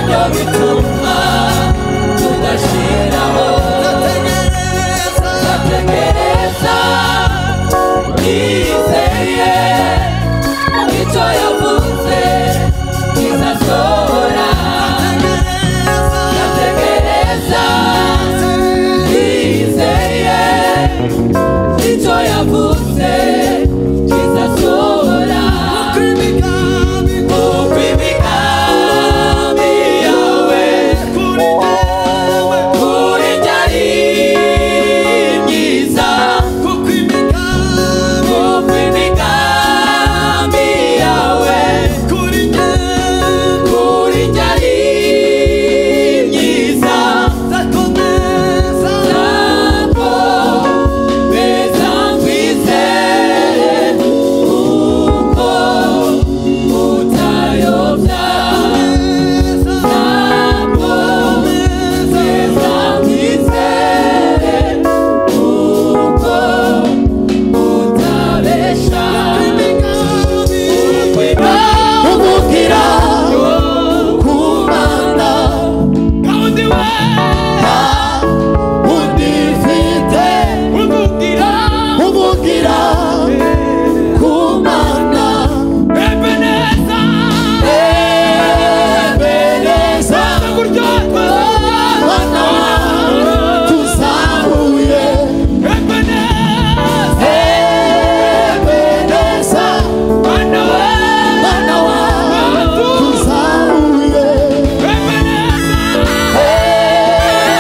Nibyo bituma tudashiraho. Ndategereza nizeye icyo yavuze kizasohora. Ndategereza nizeye icyo yavuze kizasohora. Kuko imigambi yawe kuri njye ari myiza. Kuko imigambi yawe kuri njye ari myiza. Nzakomeza nkwizere kuko utayobya. Nzakomeza nkwizere kuko utabesha. Umubwira kumana Undi we undi mfite umubwira umubwira kumana Ebeneza Ebeneza guryo mana tuzahuye Ebeneza Ebeneza Mana we mana tuzahuye Ebeneza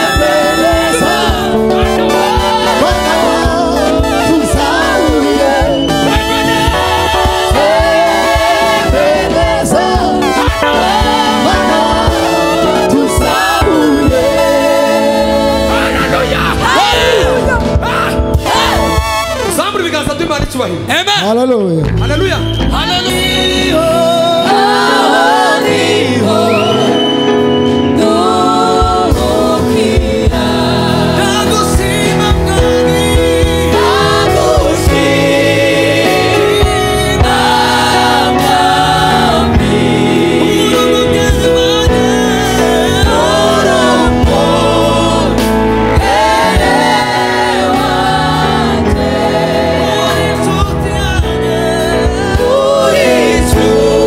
Ebeneza Mana we mana tuzahuye Ebeneza Ebeneza mana tuzahuye. Haleluya. Zamura ibiganza by'Imana icyubahiro. Amen. Hallelujah. Haleluya. Niho duhukira. Ndagushima mwami Ndagushima Mwami. Urumugezi wanjye Urumugere wanjye. Inshuti yanjye Uri inshuti.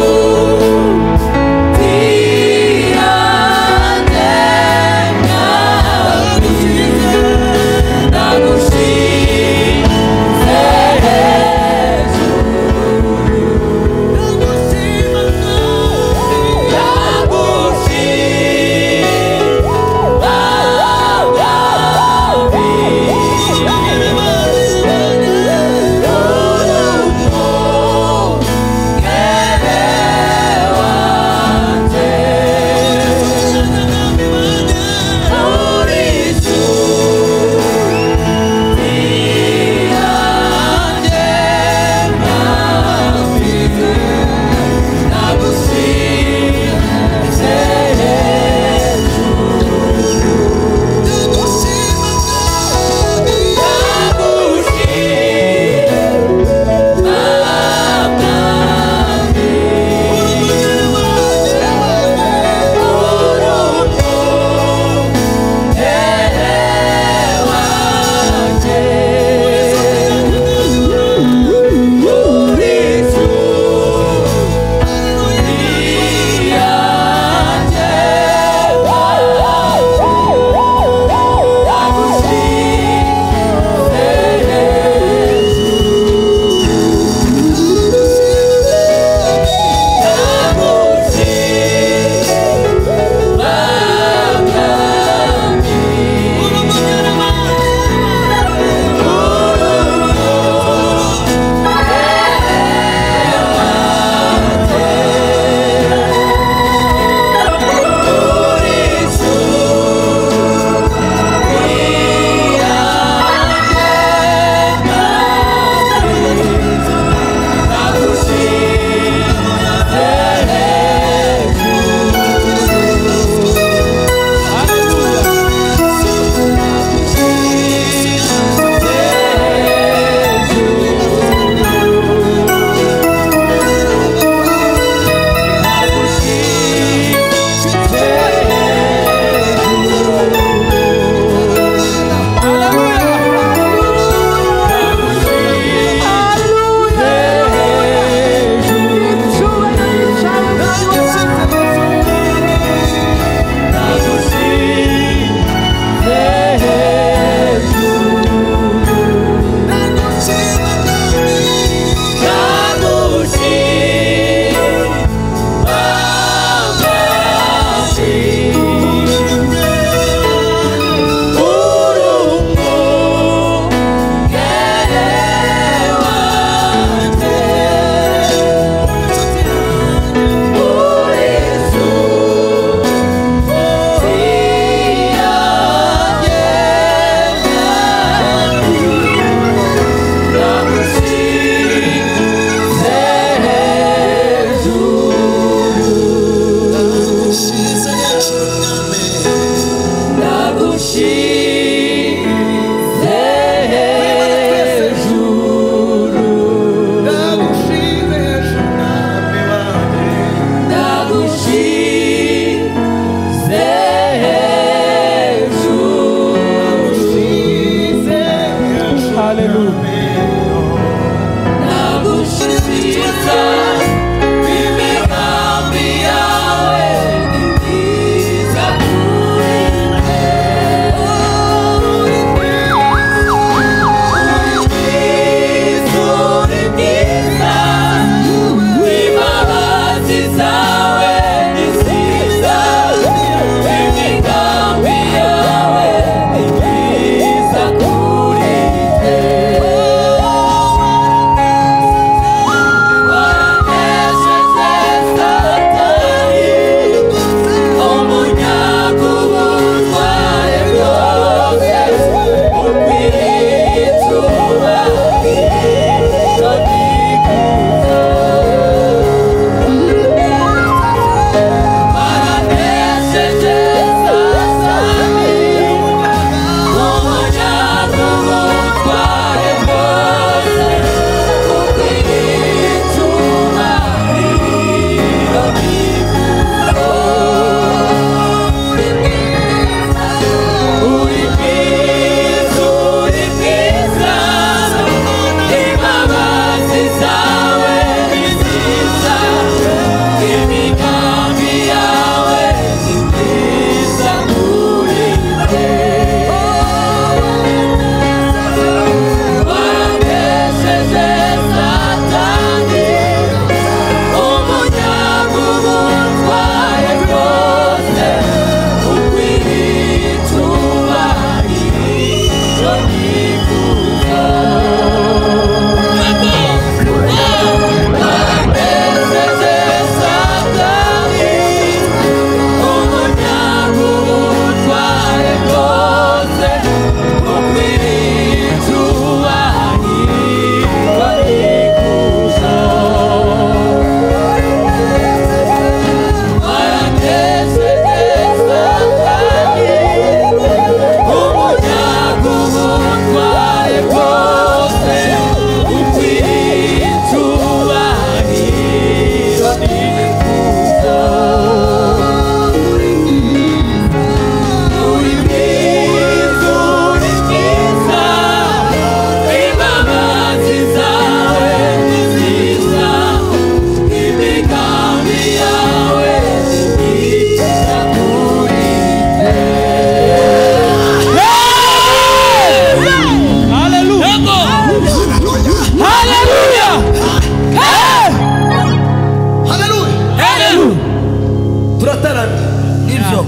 Turataramye. Nibyo.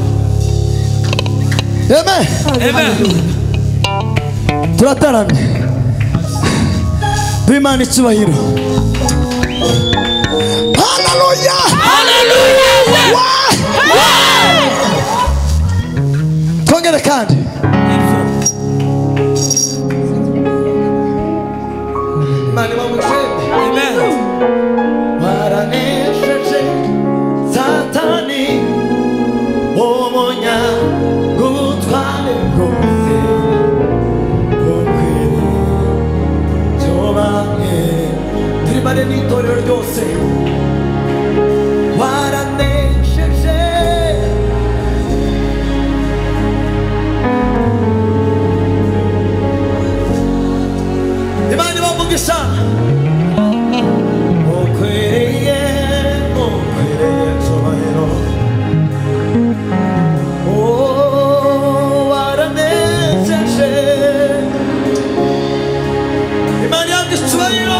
Amen. Amen. Turataramye. Duhe Imana icyubahiro. Haleluya. Hallelujah. Twongere kandi. Nibyo. Imana ibamushimire. Amen. Waranesheje Satani umunyagutware bwose bukwiriye cyubahwe. Turibane n'itorero ryose. Waranesheje. Imana ibamugisha. Ukwiriye, ukwiriye cyubahiro. Oh, waranejeje. Imana yanga icyubahiro.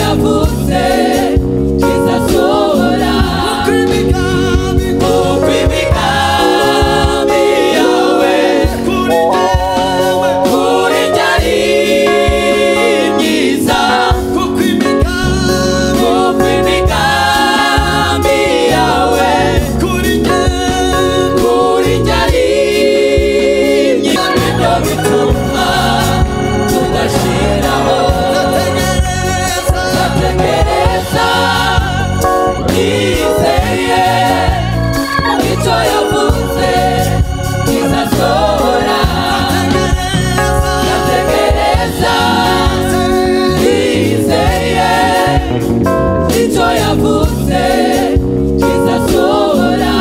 yavuze kizasohora. Kuko imigambi yawe kuri njye ari myiza. Kuko imigambi yawe kuri njye ari myiza. Nibyo bituma tudashiraho. Ndategereza nizeye icyo yavuze kizasohora. Ndategereza nizeye icyo yavuze kizasohora.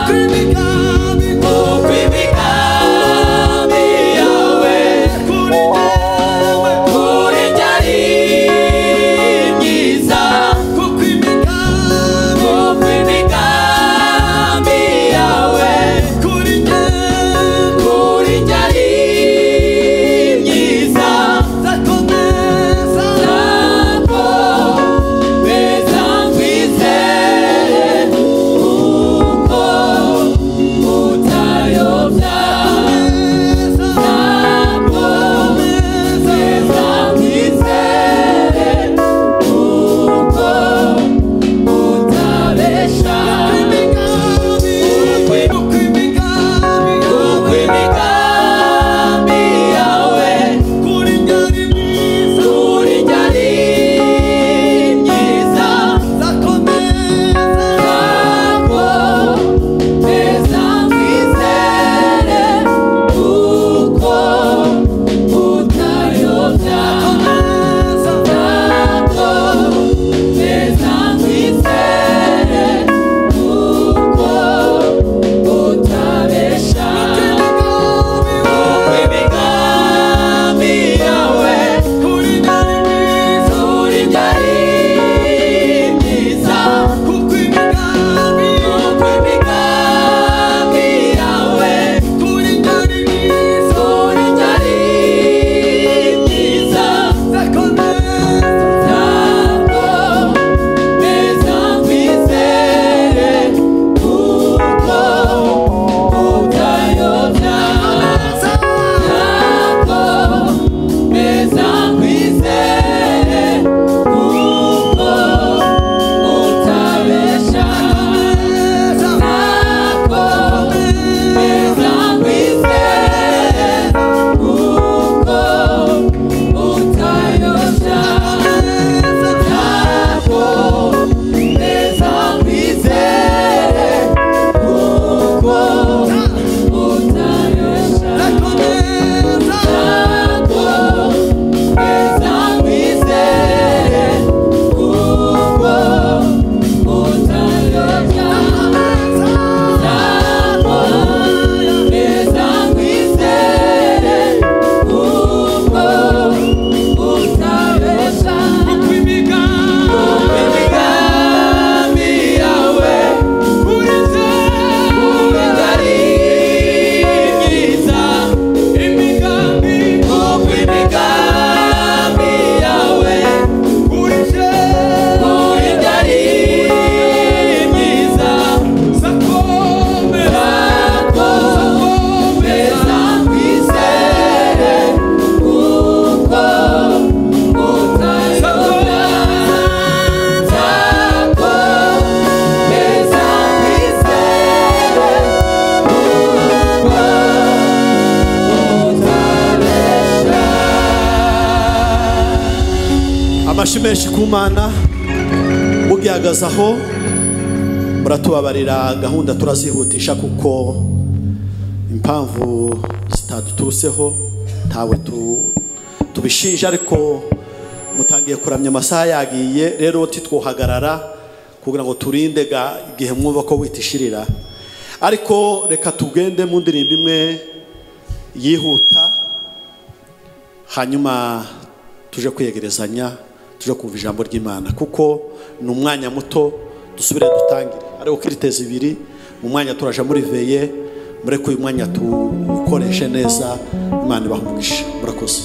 Kuko imigambi yawe kuri njye ari myiza. Kuko imigambi yawe kuri njye ari myiza. Nzakomeza nkwizere kuko utayobya. Nzakomeza nkwizere kuko utabesha. Kuko imigambi yawe kuri njye ari myiza. Nzakomeza nkwizere kuko utayobya. Nzakomeza nkwizere kuko utabesha. Kuko imigambi yawe kuri njye ari myiza. Kuko imigambi yawe kuri njye ari myiza. Nzakomeza nkwizere kuko utayobya. Nzakomeza nkwizere kuko utabesha. Nzakomeza nkwizere kuko utayobya. Nzakomeza nkwizere kuko utayobya. Nzakomeza nkwizere kuko utayobya. Nzakomeza nkwizere kuko utabesha. Kuko imigambi yawe kuri njye ari myiza. Kuko imigambi yawe kuri njye ari myiza. Nzakomeza nkwizere kuko utayobya. Nzakomeza nkwizere kuko utabesha. Amashyi menshi ku Mana. Mugihagaze aho muratubabarira, gahunda turazihutisha kuko impamvu zitaduturutseho ntawe tubishinja, ariko mutangiye kuramya amasaha yagiye, rero titwohagarara kugira ngo turinde igihe mwumva ko witishirira. Ariko reka tugende mu ndirimbo imwe yihuta, hanyuma tuje kwiyegerezanya, tuje kumva ijambo ry'Imana, kuko ni umwanya muto. Dusubire dutangire ariko kiriteza ibiri mu mwanya turaja muri veye. Mureke uyu mwanya tuwukoreshe neza. Imana ibahe umugisha. Murakoze.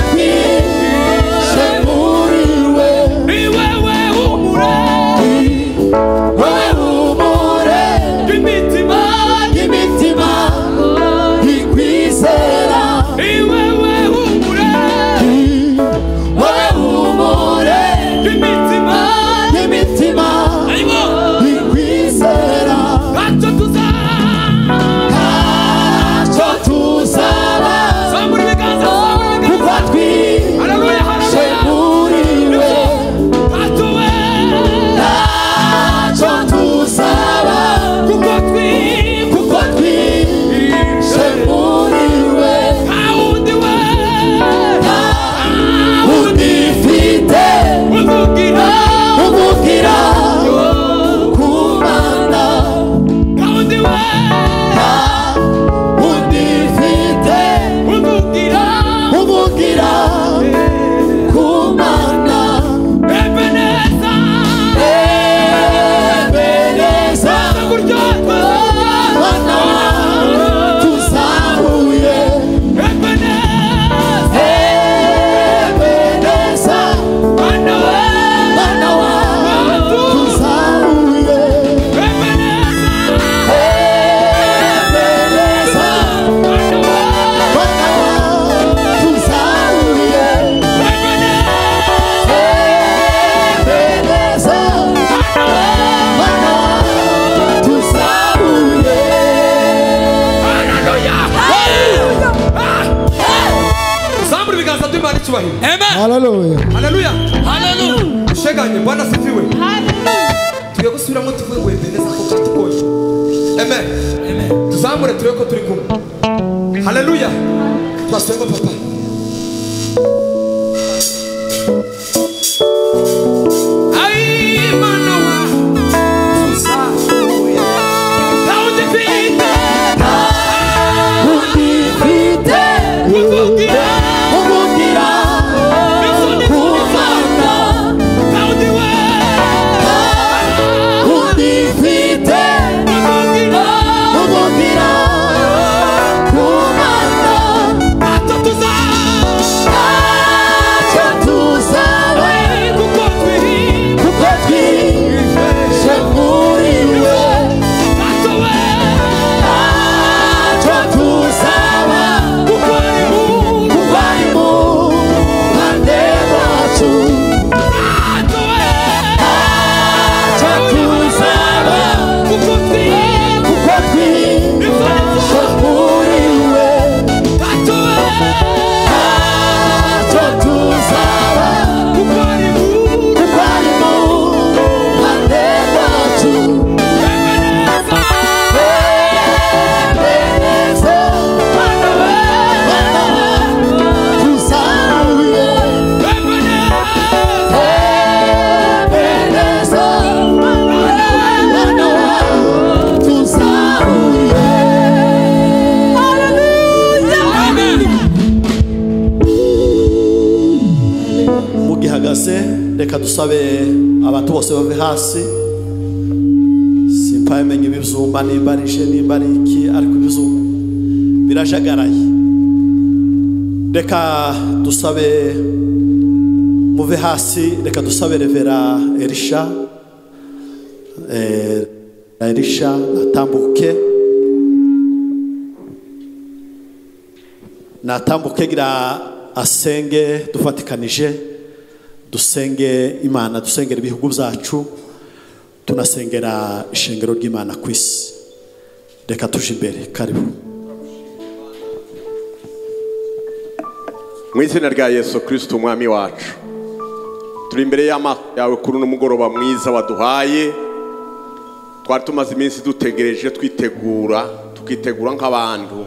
twishe muri we. Ni wewe humure, Wowe humure imitima, imitima ikwizera. Ni wewe humure, Wowe humure imitima, imitima arimo ikwizera. Ntacyo tuzaba, Ntacyo tuzaba zamura ibiganza, zamura kuko ibiganza. Haleluya, twishe haleluya. muri we. Ntacyo we, Ntacyo tuzaba kuko twi, kuko twishe muri we. Nta wundi we, Undifite uvugira, uvugira ku Mana. Nta wundi we, Undifite uvugira, uvugira ku Mana. Ebeneza, Ebeneza gutyo, Mana tuzahuye. Ebeneza, Ebeneza Mana we, Mana tuzahuye. Ebeneza, Ebeneza Mana we, Mana tuzahuye. Ebeneza, Ebeneza Mana tuzahuye. Haleluya. Zamura ibiganza by'Imana icyubahiro. Hallelujah. Haleluya. Usheganye Bwana asifiwe. Tugiye gusubiramo tuvuge ngo Ebeneza ko katugoye. Amen. Tuzamure turebe ko turi kumwe. Haleluya. Twasenga papa. Ai Mana wa tuzahuye. Nta ufite Undifite uvugira uvugira ku Mana. nta wundi we Undifite uvugira uvugira ku Mana. ntacyo tuzaba Ntacyo tuzaba kuko twihi kuko twishe muri we. ntacyo we Ntacyo tuzaba kuko ari mu kuko ari mu ruhande rwacu. ntacyo we Ntacyo tuzaba kuko twihi kuko twishe muri we. ntacyo we Ntacyo tuzaba kuko ari mu kuko ari mu ruhande rwacu. Ebeneza Ebeneza Mana we Mana tuzahuye. Ebeneza Ebeneza Mana tuzahuye. Amen. Mugihagaze reka dusabe abantu bose bave hasi. Simpamenye ibibyumba nimba ari je nimba ari iki, ariko ibibyumba birajagaraye. Reka dusabe muve hasi, reka dusabe Revera Elisha, Elisha atambuke, natambuke gira asenge dufatikanije, dusenge Imana, dusengera ibihugu byacu, tunasengera ishengero ry'Imana ku isi. Reka tuje imbere, karibu. Mu izina rya Yesu Kristo umwami wacu, turi imbere y'amaso yawe kuri uno mugoroba mwiza waduhaye. Twari tumaze iminsi dutegereje, twitegura, tukitegura nk'abantu.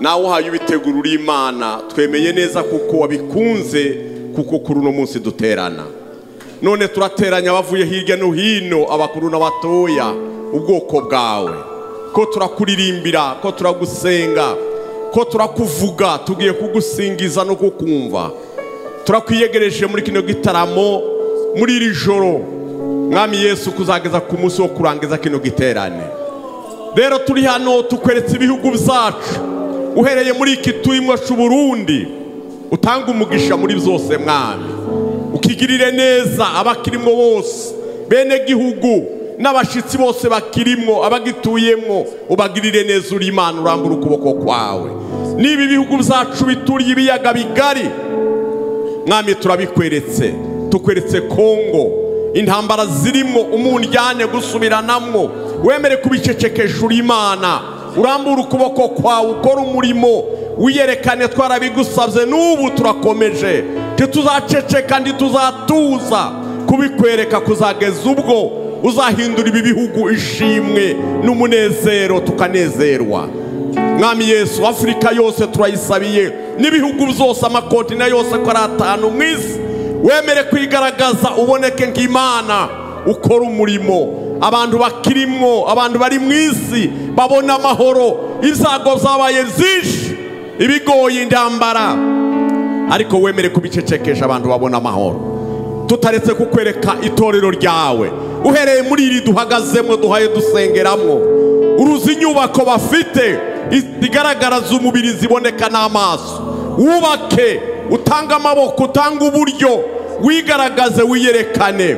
Nawe uhaye ubitegura uri Imana, twemeye neza kuko wabikunze, kuko kuri uno munsi duterana. None turateranya abavuye hirya no hino, abakuru n'abatoya, ubwoko bwawe, ko turakuririmbira, ko turagusenga, ko turakuvuga, tugiye kugusingiza no kukumva. Turakwiyegereje muri kino gitaramo, muri iri joro, Mwami Yesu, kuzageza ku munsi wo kurangiza kino giterane. Rero turi hano tukweretse ibihugu byacu, Uhereye muri iki turimo c'u Burundi, utanga umugisha muri byose mwami. Ukigirire neza abakirimo bose, bene gihugu n'abashitsi bose bakirimo, abagituyemo, ubagirire neza uri Imana, urambura ukuboko kwawe. Niba ibihugu byacu bituriye ibiyaga bigari mwami, turabikweretse. Tukweretse Kongo, intambara zirimo umundyane gusubiranamwo, wemere kubicecekesha uri Imana, urambura ukuboko kwawe, ukora umurimo, wiyerekane. Twarabigusabye n'ubu turakomeje, ntituzaceceka, ntituzatuza kubikwereka kuzageza ubwo uzahindura ibi bihugu ishimwe n'umunezero, tukanezerwa. Mwami Yesu, Afurika yose turayisabiye n'ibihugu byose, amakontina yose ko ari 5 mu isi, wemere kwigaragaza, uboneke nk'Imana, ukora umurimo. Abantu bakirimwo, abantu bari mu isi babona amahoro. Ibyago byabaye byinshi, ibigoye, intambara, ariko wemere kubicecekesha, abantu babona amahoro. Tutaretse kukwereka itorero ryawe, uhereye muri iri duhagazemo, duhaye dusengeramo, uruzi inyubako bafite zigaragaraza umubiri, ziboneka n'amaso. Wubake, utange amaboko, utange uburyo, wigaragaze, wiyerekane,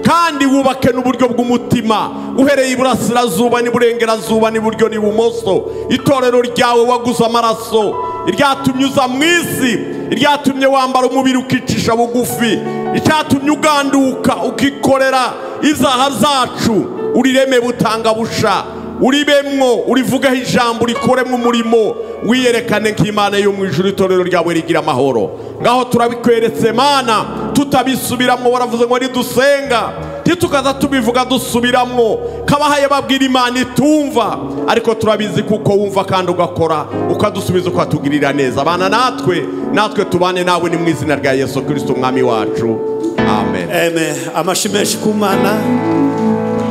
kandi wubake n'uburyo bw'umutima, uhereye iburasirazuba n'iburengerazuba n'iburyo n'ibumoso. Itorero ryawe waguze amaraso, iryatumye uza mu isi, iryatumye wambara umubiri ukicisha bugufi, icyatumye uganduka ukikorera izaha zacu, urireme butanga busha, uribemwo, urivugaho ijambo, urikoremo umurimo, wiyerekane nk'Imana yo mu ijuru. Itorero ryawe rigira amahoro. Ngaho turabikweretse Mana, tutabisubiramo. Waravuze ngo nidusenga ntitukaza tubivuga dusubiramo, kabahaye babwira Imana itumva, ariko turabizi kuko wumva kandi ugakora, ukadusubiza, ukatugirira neza. Abana natwe, natwe tubane nawe, ni mu izina rya Yesu Kristo umwami wacu, amen. Amen. Amashi menshi ku Mana.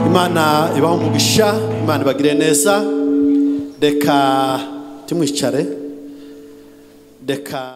Imana ibahe umugisha, Imana ibagire neza. Reka tumwicare, reka.